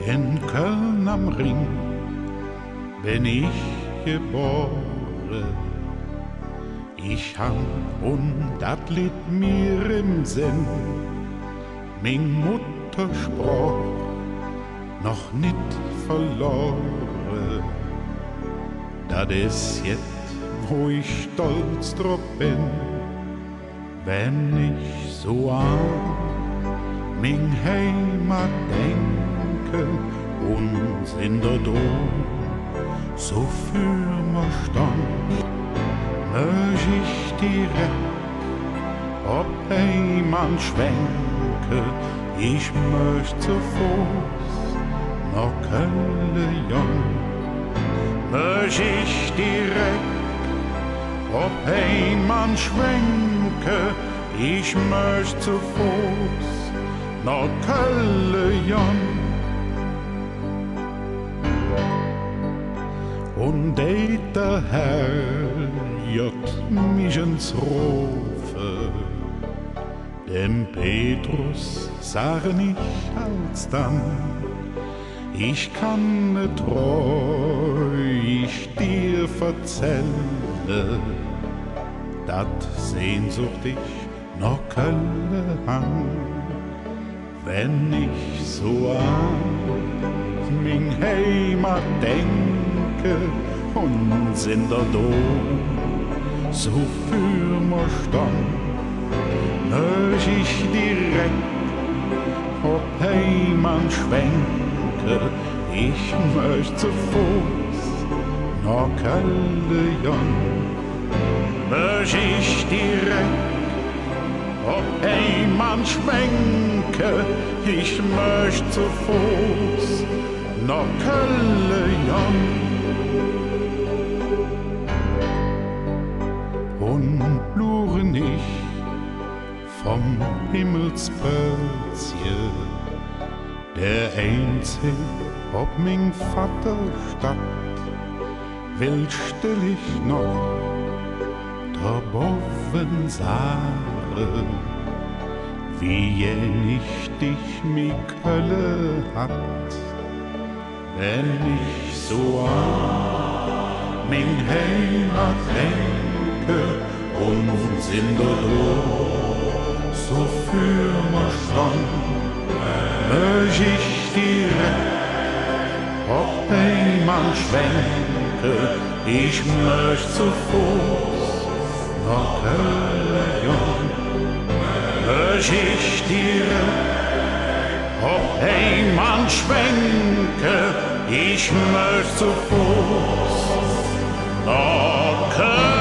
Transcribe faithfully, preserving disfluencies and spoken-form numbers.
En Köln am Rhing ben ich gebore. Ich han, un dat litt mir em Senn, ming Muttersproch noch nit verlore. Dat es jet, wo ich stolz drop ben. Wenn ich su an ming Heimat denke un Sinderdrom, su för mer stonn, mööch ich direk op Heim an schwenke. Ich mööch zo Foß noh Kölle gonn, mööch ich direk op Heim an schwenke. Ich mööch zo Foß noh Kölle gonn. Un deit der Herrgodd mich ens rofe, dem Petrus sagen ich alsdann: Ich kann et räuhig dir verzälle, dat Sehnsucht ich noh Kölle han. Wenn ich su an ming Heimat denke un Sinderdrom, su för mer stonn, mööch ich direk op Heim an schwenke. Ich mööch zo Foß noh Kölle gonn, mööch ich direk op Heim an schwenke. Ich mööch zo Foß noh Kölle gonn. Un luren ich vum Himmelspölzche der einzig op ming Vatterstadt, well stell ich noch do bovve sage, wie gään ich dich, mi Kölle, hatt. Wenn ich su an ming Heimat denke un Sinderdrom, su för mer stonn, mööch ich direk op Heim an schwenke. Ich mööch zo Foß noh Kölle gonn, mööch ich direk op Heim an schwenke. Ich mööch zo Foß noh Kölle